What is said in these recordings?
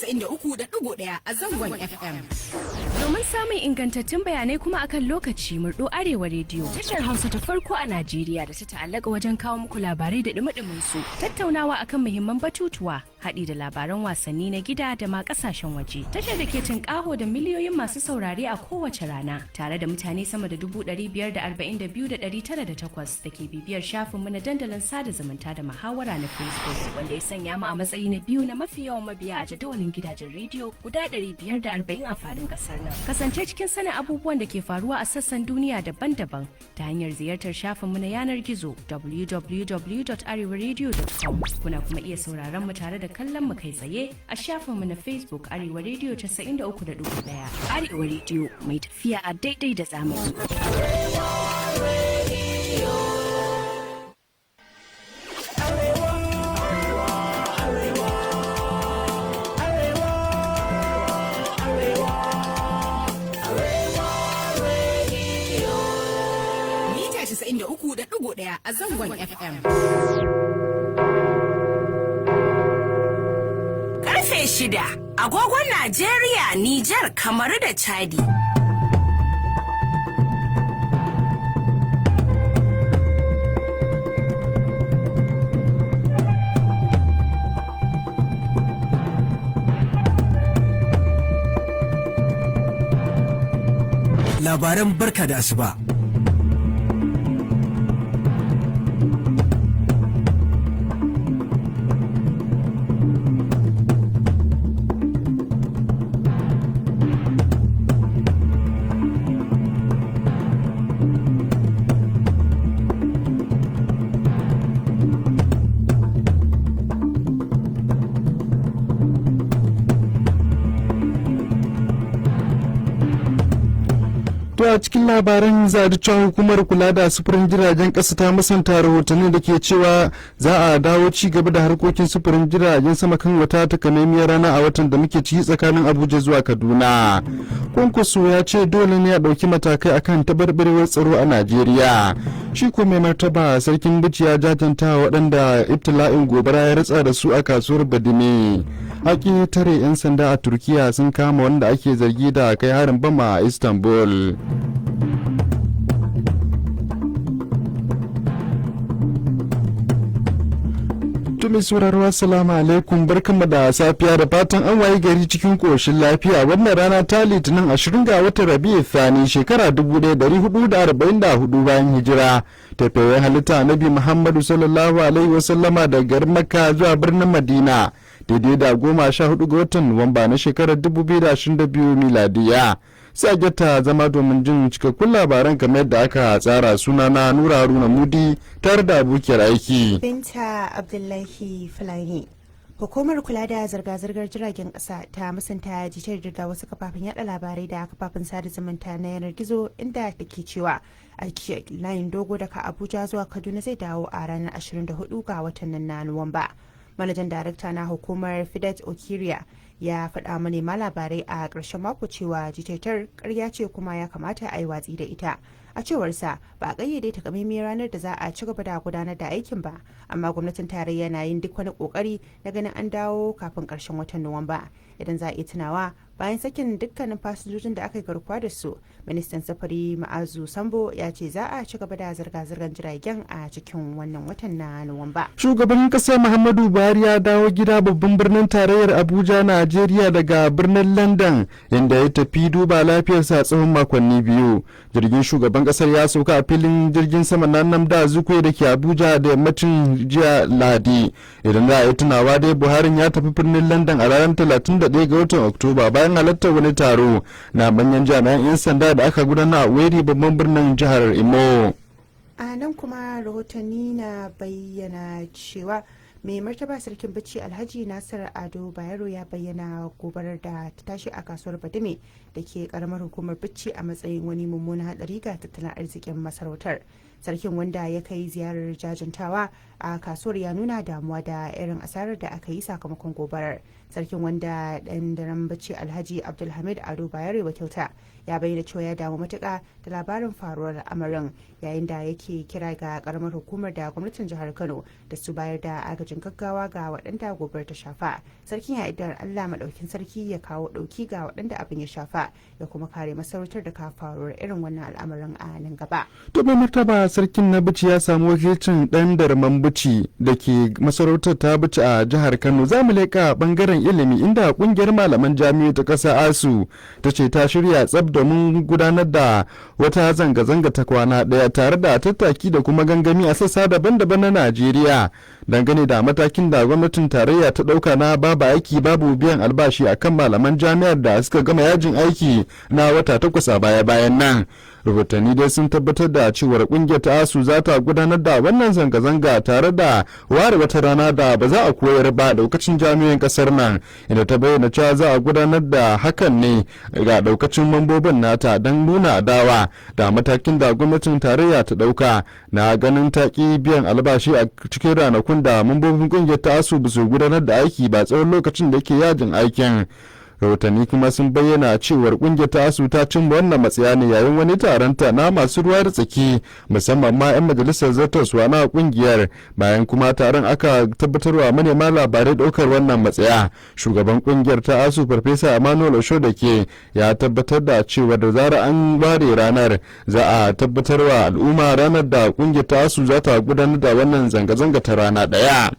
93.1 a zangon FM. Domin samun ingantattun bayanai kuma akan lokaci, murdo Arewa Rediyo. Tashar Hausa ta farko a Najeriya da ta ta'allaka wajen kawo muku labarai da dumi su, tattaunawa akan muhimman batutuwa, haɗi da labaran wasanni na gida da ma ƙasashen waje. Tashar da ke tinƙaho da miliyoyin masu saurare a kowace rana, tare da mutane sama da 542,908 da ke bibiyar shafinmu na dandalin sada zumunta da muhawara na Facebook, wanda ya sanya mu a matsayi na biyu na mafi yawan mabiya a jadawalin gidajen rediyo guda 540 a faɗin ƙasar nan. Kasance cikin sanin abubuwan da ke faruwa a sassan duniya daban-daban ta hanyar ziyartar shafinmu na yanar gizo www.arewaradio.com. Kuna kuma iya sauraron mu tare da kallon mu kai tsaye a shafinmu na Facebook Arewa Radio 93.1. Arewa Radio, mai tafiya a daidai da zamani. Mita 93.1 a zangon FM. Karfe 6 agogon Najeriya, Nijar, Kamaru da Chadi. Labaran barka da asuba. To, a cikin labaran za a cewa hukumar kula da sufurin jiragen ƙasa ta musanta rahotanni da ke cewa za a dawo ci gaba da harkokin sufurin jiragen sama kan wata takamaimiyar rana a watan da muke ciki tsakanin Abuja zuwa Kaduna. Kwankwaso ya ce dole ne a ɗauki matakai akan tabarbarewar tsaro a Najeriya. Shi ko mai martaba Sarkin Bici ya jajanta waɗanda ibtila'in gobara ya ratsa da su a kasuwar Badime. Haƙi tare 'yan sanda a Turkiya sun kama wanda ake zargi da kai harin bama a Istanbul. Tumi sauraro, assalamu alaikum, barkanmu da safiya, da fatan an waye gari cikin koshin lafiya. Wannan rana ta Litinin, 20 ga watan Rabi'u Thani, shekara 1444 bayan hijira tafiyar halitta Annabi Muhammadu sallallahu alaihi wasallama daga garin Makka zuwa birnin Madina, daidai da 14 ga watan Nuwamba na shekarar 2022 miladiya. Sai a ta zama domin jin cikakkun labaran kamar yadda aka tsara. Suna na Nura Haruna Mudi, tare da abokiyar aiki Binta Abdullahi Fulani. Hukumar kula da zirga-zirgar jiragen ƙasa ta musanta jitar da wasu kafafen yada labarai da kafafen sada zumunta na yanar gizo, inda da ke cewa aiki layin dogo daga Abuja zuwa Kaduna zai dawo a ranar 24 ga watan nan na Nuwamba. Manajan darakta na hukumar, Fidet Okiria, ya faɗa manema labarai a ƙarshen mako cewa jitatar ƙarya ce kuma ya kamata a yi watsi da ita. A cewarsa, ba a ƙayyade takamaimiyar ranar da za a ci gaba da gudanar da aikin ba, amma gwamnatin tarayya na yin duk wani ƙoƙari na ganin an dawo kafin ƙarshen watan Nuwamba. Idan za a iya tunawa, bayan sakin dukkanin fasinjojin da aka yi garkuwa da su, ministan sufuri Ma'azu Sambo ya ce za a ci gaba da zirga-zirgar jiragen a cikin wannan watan na Nuwamba. Shugaban kasa Muhammadu Buhari ya dawo gida babban birnin tarayyar Abuja, Najeriya, daga birnin London, inda ya tafi duba lafiyarsa tsawon makonni 2. Jirgin shugaban kasar ya sauka a filin jirgin sama na Nnamdi Azikiwe da ke Abuja da yammacin jiya Lahadi. Idan za a yi tunawa dai, Buharin ya tafi birnin London a ranar 31 ga watan Oktoba bayan halartar wani taro na manyan jami'an 'yan sanda da aka gudanar a Owerri, babban birnin jihar Imo. A nan kuma rahotanni na bayyana cewa mai martaba Sarkin Bacci, Alhaji Nasir Ado Bayero, ya bayyana gobarar da ta tashi a kasuwar Badime da ke karamar hukumar Bacci a matsayin wani mummunan hadari ga tattalin arzikin masarautar. Sarkin, wanda ya kai ziyarar jajantawa a kasuwar, ya nuna damuwa da irin asarar da aka yi sakamakon gobarar. Sarkin, wanda dan daren bacci Alhaji Abdulhamid Ado Bayero wakilta, ya bayyana cewa ya damu matuka da labarin faruwar al'amarin, yayin da yake kira ga karamar hukumar da gwamnatin jihar Kano da su bayar da agajin gaggawa ga waɗanda gobarar ta shafa. Sarkin ya idar Allah maɗaukin sarki ya kawo ɗauki ga waɗanda abin ya shafa, ya kuma kare masarautar da ka faruwar irin wannan al'amarin a nan gaba. To, mai martaba sarkin na Bici ya samu wakilcin ɗan Darman Bici da ke masarautar ta Bici a jihar Kano. Za mu leƙa ɓangaren ilimi, inda ƙungiyar malaman jami'o ta ƙasa ASU ta ce ta shirya tsab domin gudanar da wata zanga-zanga ta kwana ɗaya tare da tattaki da kuma gangami a sassa daban-daban na Najeriya dangane da matakin da gwamnatin tarayya ta ɗauka na babu aiki babu biyan albashi akan malaman jami'ar da suka gama yajin aiki na wata 8 a baya-bayan nan. Rahotanni dai sun tabbatar da cewar kungiyar ta ASU za ta gudanar da wannan zanga-zanga tare da ware wata rana da ba za a koyar ba daukacin jami'an kasar nan, inda ta bayyana cewa za a gudanar da hakan ne ga daukacin mambobin nata don nuna adawa da matakin da gwamnatin tarayya ta dauka na ganin ta ki biyan albashi a cikin ranakun da mambobin kungiyar ta ASU ba su gudanar da aiki ba tsawon lokacin da ke yajin aikin. Rahotanni kuma sun bayyana cewar kungiyar ta ASU ta cimma wannan matsaya ne yayin wani taron ta na masu ruwa da tsaki, musamman ma 'yan majalisar zartaswa na kungiyar. Bayan kuma taron aka tabbatarwa manema labarai daukar wannan matsaya. Shugaban kungiyar ta ASU, Farfesa Emmanuel Oshodake, ya tabbatar da cewa da zarar an ware ranar, za a tabbatarwa al'umma ranar da kungiyar ta ASU za ta gudanar da wannan zanga-zanga ta rana daya.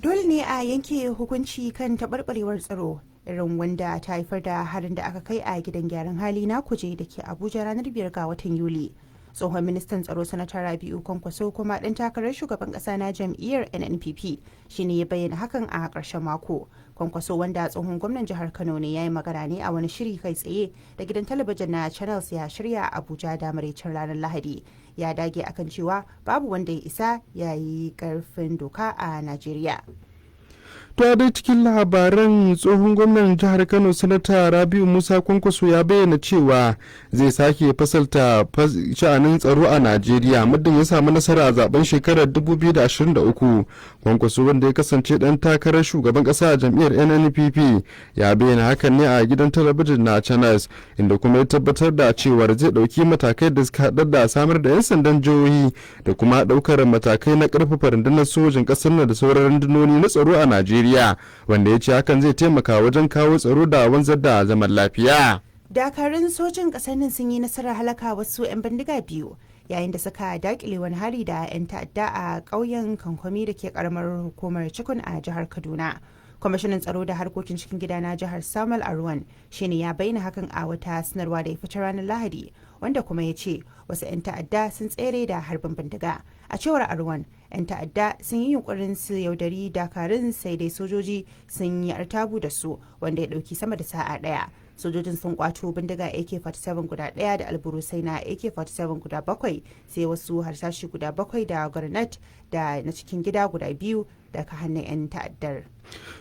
Dole ne a yanke hukunci kan taɓarɓarewar tsaro irin wanda ta haifar da harin da aka kai a gidan gyaran hali na Kuje da ke Abuja ranar 5 ga watan Yuli. Tsohon ministan tsaro, Sanata Rabi'u Kwankwaso, kuma ɗan takarar shugaban ƙasa na jam'iyyar NNPP, shine ya bayyana hakan a ƙarshen mako. Kwankwaso, wanda tsohon gwamnan jihar Kano ne, ya yi magana ne a wani shiri kai tsaye da gidan talabijin na Channels ya shirya a Abuja da maraicin ranar Lahadi. Ya dage akan cewa babu wanda ya isa ya yi karfin doka a Najeriya. To, dai cikin labaran, tsohon gwamnan jihar Kano, Sanata Rabiu Musa Kwankwaso, ya bayyana cewa zai sake fasalta sha'anin tsaro a Najeriya muddin ya samu nasara a zaben shekarar 2023. Kwankwaso, wanda ya kasance dan takarar shugaban kasa a jam'iyyar NNPP, ya bayyana hakan ne a gidan talabijin na Channels, inda kuma ya tabbatar da cewar zai dauki matakai da suka haɗar da samar da 'yan sandan jihohi da kuma daukar matakai na karfafa rundunar sojin kasar nan da sauran rundunoni na tsaro a Najeriya, wanda ya ce hakan zai taimaka wajen kawo tsaro da wanzar da zaman lafiya. Dakarun sojin ƙasar nan sun yi nasarar halaka wasu 'yan bindiga biyu yayin da suka dakile wani hari da 'yan ta'adda a ƙauyen Kankwami da ke karamar hukumar Cikun a jihar Kaduna. Kwamishinan tsaro da harkokin cikin gida na jihar, Samuel Arwan, shine ya bayyana hakan a wata sanarwa da ya fitar ranar Lahadi, wanda kuma ya ce wasu 'yan ta'adda sun tsere da harbin bindiga. A cewar Arwan, 'yan ta'adda sun yi yunkurin su yaudari dakarun, sai dai sojoji sun yi artabu da su wanda ya dauki sama da sa'a daya. Sojojin sun kwato bindiga AK-47 guda daya da alburusai na AK-47 guda bakwai, sai wasu harsashi guda bakwai da granat da na cikin gida guda biyu daga hannun 'yan ta'addar.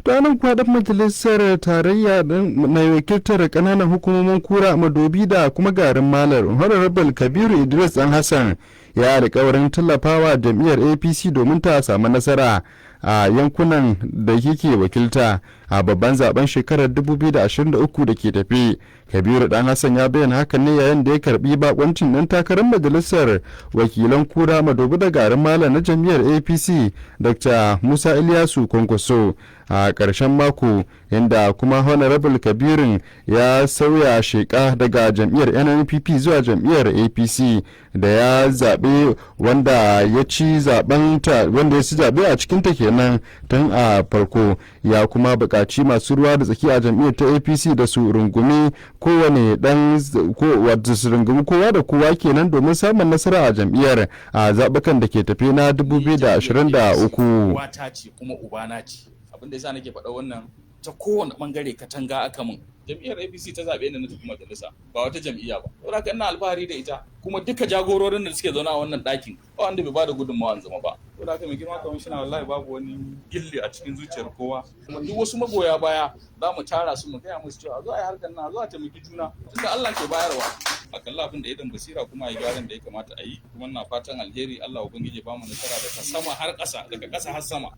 To, anan kuwa, dan majalisar tarayya na wakiltar kananan hukumomin Kura, Madobi da kuma Garin Malam, Honorable Kabiru Idris Dan Hassan, ya alkawarin tallafawa jam'iyyar APC domin ta samu nasara a yankunan da yake wakilta a babban zaben shekarar 2023 da ke tafi. Kabiru Dan Hassan ya bayyana hakan ne yayin da ya karbi bakoncin dan takarar majalisar wakilan Kura, Madobi da Garin Malam na jam'iyyar APC, Dr Musa Ilyasu Kwankwaso, a ƙarshen mako, inda kuma Honorable Kabirin ya sauya sheka daga jam'iyyar NNPP zuwa jam'iyyar APC da ya zaɓe wanda ya ci zaben wanda ya ci zaɓe a cikinta kenan tun a farko. Ya kuma buƙaci masu ruwa da tsaki a jam'iyyar ta APC da su rungumi kowane dan wato su rungumi kowa da kowa kenan domin samun nasara a jam'iyyar a zaɓukan da ke tafe na 2023. Wata ce kuma ubana ce. Abin da yasa nake faɗa wannan, ta kowane bangare katanga aka mun. Jam'iyyar APC ta zaɓe ni na tafi majalisa, ba wata jam'iyya ba. Saboda haka ina alfahari da ita, kuma duka jagororin da suke zaune a wannan ɗakin ba wanda bai bada gudunmawa zama ba. To da haka, mai girma kwamishina, wallahi babu wani gilli a cikin zuciyar kowa. Kuma duk wasu magoya baya za mu tara su, mu gaya musu cewa a zo a yi harkar nan, a zo a taimaki juna, tunda Allah ke bayarwa. A kalla abin da idan basira kuma a yi gyaran da ya kamata a yi. Kuma ina fatan alheri, Allah ubangiji ba mu nasara daga sama har ƙasa, daga ƙasa har sama.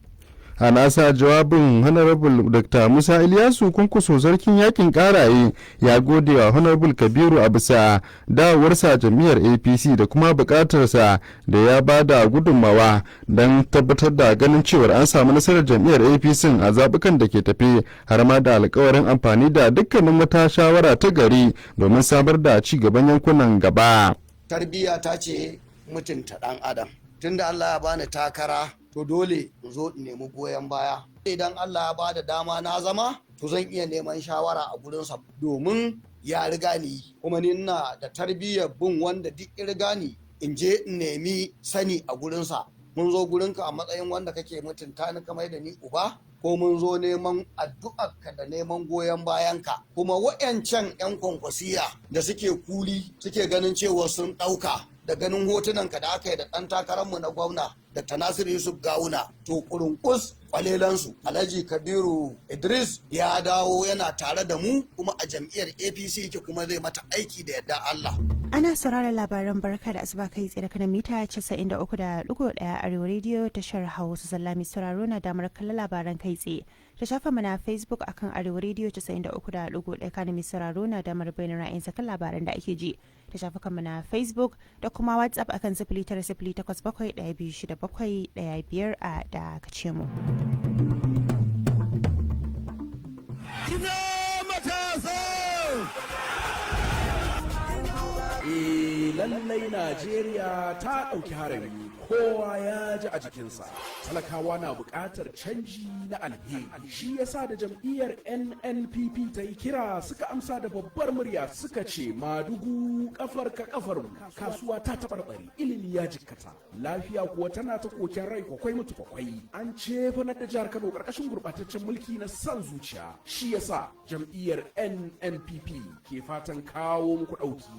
A nasa jawabin, Honorable Dr Musa Ilyasu Kwankwaso, Sarkin Yakin Karaye, ya gode wa Honorable Kabiru a bisa dawowarsa jam'iyyar APC da kuma bukatarsa da ya ba da gudunmawa don tabbatar da ganin cewar an samu nasarar jam'iyyar APC a zabukan da ke tafe, har ma da alkawarin amfani da dukkanin wata shawara ta gari domin samar da ci gaban yankunan gaba. Tarbiyya ta ce mutunta ɗan adam. Tunda Allah ya bani takara, to dole in zo in nemi goyon baya. Idan Allah ya bada dama na zama, to zan iya neman shawara a gurinsa domin ya riga ni, kuma ni ina da tarbiyyar bin wanda duk ya riga ni, in je in nemi sani a gurinsa. Mun zo gurinka a matsayin wanda kake mutunta ni kamar da ni uba, ko mun zo neman addu'arka da neman goyon bayanka. Kuma wa'yancan 'yan Kwankwasiya da suke kuri, suke ganin cewa sun ɗauka da ganin hotunanka da aka yi da ɗan takararmu na gwamna da Nasiru Yusuf Gawuna, to kurunkus kwalelansu. Alhaji Kabiru Idris ya dawo yana tare da mu, kuma a jam'iyyar APC yake, kuma zai mata aiki da yadda Allah. Ana sauraron labaran barka da asuba kai tsaye daga mita 93.1 Arewa Radio, tashar Hausa Zalla. Mai sauraro na damar kallon labaran kai tsaye ta shafa mana Facebook akan Arewa Radio 93.1. Kana mai sauraro na damar bayyana ra'ayinsa kan labaran da ake ji ta shafukan mana Facebook da kuma WhatsApp akan 0908726715 a da kace mu. Lallai Najeriya ta ɗauki harami, kowa ya ji a jikinsa. Talakawa na buƙatar canji na alheri. Shi yasa da jam'iyyar NNPP ta yi kira, suka amsa da babbar murya, suka ce madugu kafar ka kafar mu. Kasuwa ta taɓarɓare, ilimi ya jikkata, lafiya kuwa tana ta koken rai kwakwai mutu kwakwai. An ce fa da jihar Kano ƙarƙashin gurɓataccen mulki na san zuciya. Shi yasa jam'iyyar NNPP ke fatan kawo muku ɗauki.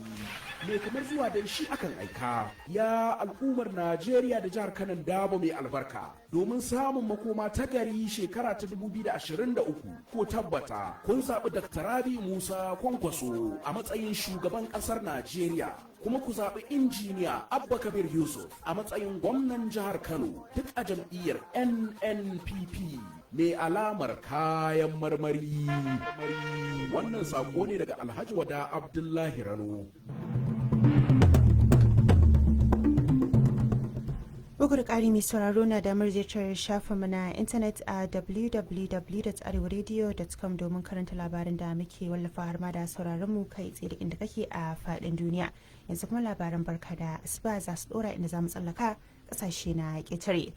Me kamar zuwa dan shi akan aika. Ya al'ummar Najeriya da jihar Kanan Dabo mai albarka, domin samun makoma ta gari shekara ta 2023, ko tabbata kun zaɓi Dr. Rabi Musa Kwankwaso a matsayin shugaban ƙasar Najeriya, kuma ku zaɓi Injiniya Abba Kabir Yusuf a matsayin gwamnan jihar Kano, duk a jam'iyyar NNPP mai alamar kayan marmari. Wannan saƙo ne daga Alhaji Wada Abdullahi Rano. Bugu da ƙari, mai sauraro na damar ziyartar shafinmu na intanet a www.arewaradio.com domin karanta labarin da muke wallafa, har ma da sauraron mu kai tsaye da inda kake a faɗin duniya. Yanzu kuma labaran barka da asuba za su ɗora, inda za mu tsallaka ƙasashe na ƙetare.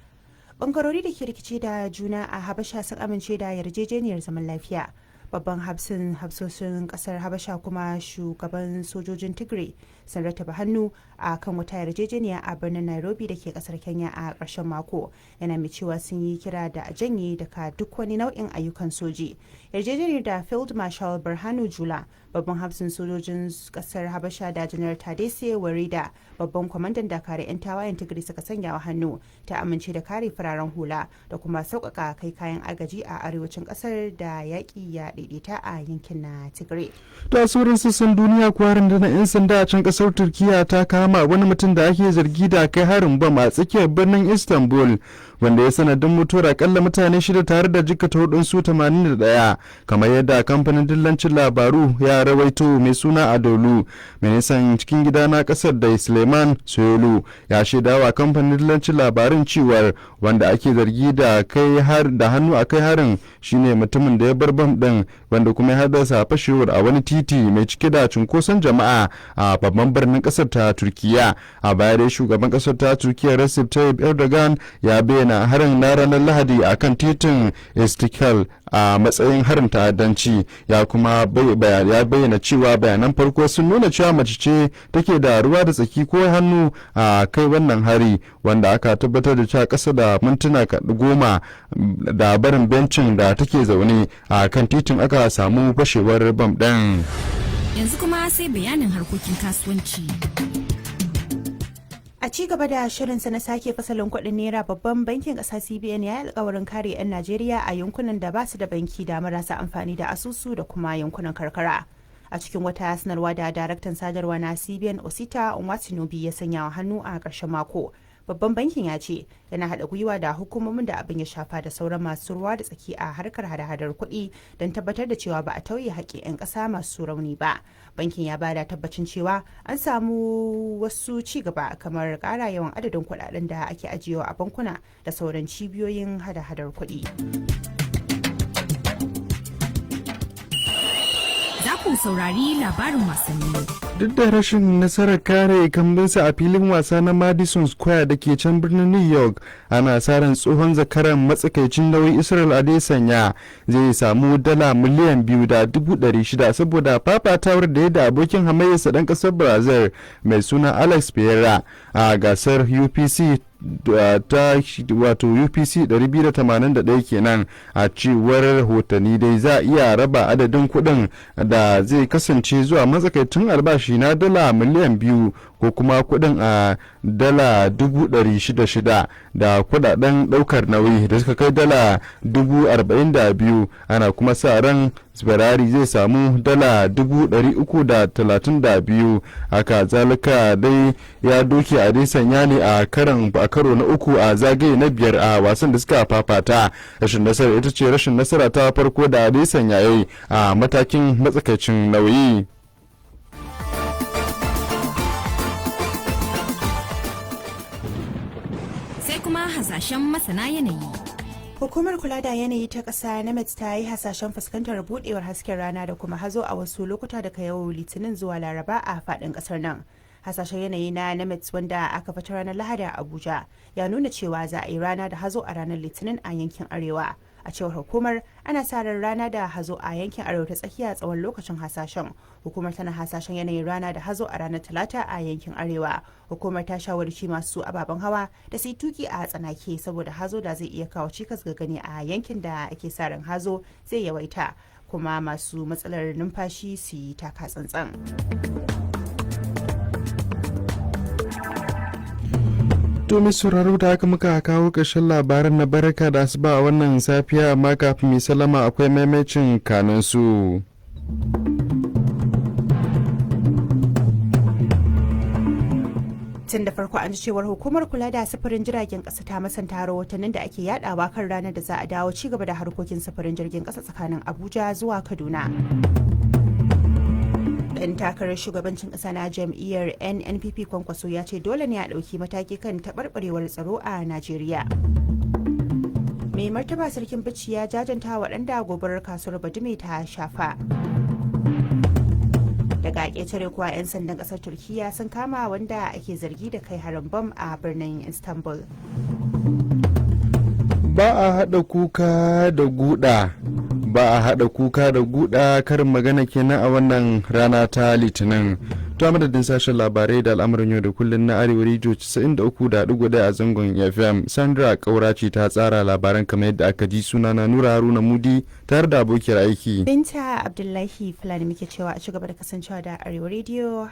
Bangarori da ke rikici da juna a Habasha sun amince da yarjejeniyar zaman lafiya. Babban hafsin hafsoshin kasar Habasha kuma shugaban sojojin Tigray sun rattaba hannu a kan wata yarjejeniya a birnin Nairobi da ke kasar Kenya a ƙarshen mako, yana mai cewa sun yi kira da a janye daga duk wani nau'in ayyukan soji. Yarjejeniyar da Field Marshal Birhanu Jula, babban hafsin sojojin kasar Habasha, da Janar Tadesse Warida, babban kwamandan dakarun 'yan tawayen Tigray, suka sanya wa hannu, ta amince da kare fararen hula da kuma sauƙaƙa kai kayan agaji a arewacin kasar da yaƙi ya daidaita a yankin na Tigray. Ta sauran sassan duniya kuwa, rundunar 'yan sanda a can kasar Turkiya ta kama wani mutum da ake zargi da kai harin bam a tsakiyar birnin Istanbul, wanda ya sanadin mutuwar akalla mutane shida tare da jikkata hudun su 81, kamar yadda kamfanin dillancin labaru ya rawaito mai suna Adolu. Ministan cikin gida na kasar da Suleiman Soylu ya shaidawa kamfanin dillancin labarin cewar wanda ake zargi da kai har da hannu a kai harin shine mutumin da ya bar bam din, wanda kuma ya haddasa fashewar a wani titi mai cike da cunkoson jama'a a babban birnin kasar ta Turkiya. A baya dai shugaban kasar ta Turkiya Recep Tayyip Erdogan ya bayyana harin na ranar Lahadi a kan titin Istiklal a matsayin harin ta'addanci, ya kuma ya bayyana cewa bayanan farko sun nuna cewa mace ce take da ruwa da tsaki ko hannu a kai wannan hari, wanda aka tabbatar da cewa kasa da mintuna 10 da barin bencin da take zaune a kan titin aka samu fashewar bam ɗin. Yanzu kuma sai bayanin harkokin kasuwanci. A ci gaba da shirinsa na sake fasalin kuɗin naira, babban bankin ƙasa CBN ya yi alkawarin kare 'yan Najeriya a yankunan da ba su da banki da marasa amfani da asusu da kuma yankunan karkara. A cikin wata sanarwa da daraktan sadarwa na CBN Osita Onwatinobi ya sanya wa hannu a ƙarshen mako, babban bankin ya ce yana haɗa gwiwa da hukumomin da abin ya shafa da sauran masu ruwa da tsaki a harkar hada-hadar kuɗi don tabbatar da cewa ba a tauye haƙƙin 'yan ƙasa masu rauni ba. Bankin ya bada tabbacin cewa an samu wasu ci gaba, kamar ƙara yawan adadin kuɗaɗen da ake ajiyewa a bankuna da sauran cibiyoyin hada-hadar kuɗi. Za ku saurari labarin wasanni. Duk da rashin nasarar kare kambinsa a filin wasa na Madison Square da ke can birnin New York, ana sa ran tsohon zakaran matsakaicin nauyi Israel Adesanya zai samu dala 2,600,000 saboda fafatawar da ya da abokin hamayyarsa dan kasar Brazil mai suna Alex Pereira a gasar UPC ta wato UPC 281 kenan. A cewar rahotanni dai, za a iya raba adadin kuɗin da zai kasance zuwa matsakaicin albashi na dala miliyan 2 ko kuma kuɗin a dala 600,000 da kuɗaɗen ɗaukar nauyi da suka kai dala 42,000. Ana kuma sa ran Ferrari zai samu dala 332,000. Haka zalika dai, ya doke Adesanya ne a karo na uku a zagaye na biyar a wasan da suka fafata. Rashin nasara ita ce rashin nasara ta farko da Adesanya ya yi a matakin matsakaicin nauyi. Sai kuma hasashen masana yanayi. Hukumar kula da yanayi ta ƙasa NAMET ta yi hasashen fuskantar budewar hasken rana da kuma hazo a wasu lokuta daga yau Litinin zuwa Laraba a faɗin ƙasar nan. Hasashen yanayi na NAMET wanda aka fitar ranar Lahadi a Abuja ya nuna cewa za a yi rana da hazo a ranar Litinin a yankin Arewa. A cewar hukumar, ana sa ran rana da hazo a yankin Arewa ta Tsakiya tsawon lokacin hasashen. Hukumar tana hasashen yanayin rana da hazo a ranar Talata a yankin Arewa. Hukumar ta shawarci masu ababen hawa da su yi tuki a tsanake saboda hazo da zai iya kawo cikas ga gani a yankin da ake sa ran hazo zai yawaita, kuma masu matsalar numfashi su yi taka tsantsan. To mai sauraro, da haka muka kawo ƙarshen labaran na barka da asuba a wannan safiya, amma kafin mai salama akwai maimacin kanun su. Tun da farko an ji cewar hukumar kula da sufurin jiragen kasa ta masanta rahotannin da ake yadawa kan ranar da za a dawo ci gaba da harkokin sufurin jirgin kasa tsakanin Abuja zuwa Kaduna. Dan takarar shugabancin kasa na jam'iyyar NNPP Kwankwaso ya ce dole ne a ɗauki mataki kan taɓarɓarewar tsaro a Najeriya. Mai martaba sarkin Bici ya jajanta waɗanda gobarar kasuwar Badume ta shafa. Daga ƙetare kuwa, 'yan sandan ƙasar Turkiya sun kama wanda ake zargi da kai harin bam a birnin Istanbul. Ba a haɗa kuka da guda. Ba a haɗa kuka da guda, karin magana kenan a wannan rana ta Litinin. To a madadin sashen labarai da al'amuran yau da kullun na Arewa Radio 93.1 a zangon FM, Sandra Kaurace ta tsara labaran kamar yadda aka ji. Sunana Nura Haruna Mudi, tare da abokiyar aiki Binta Abdullahi Fulani, muke cewa a ci gaba da kasancewa da Arewa Radio.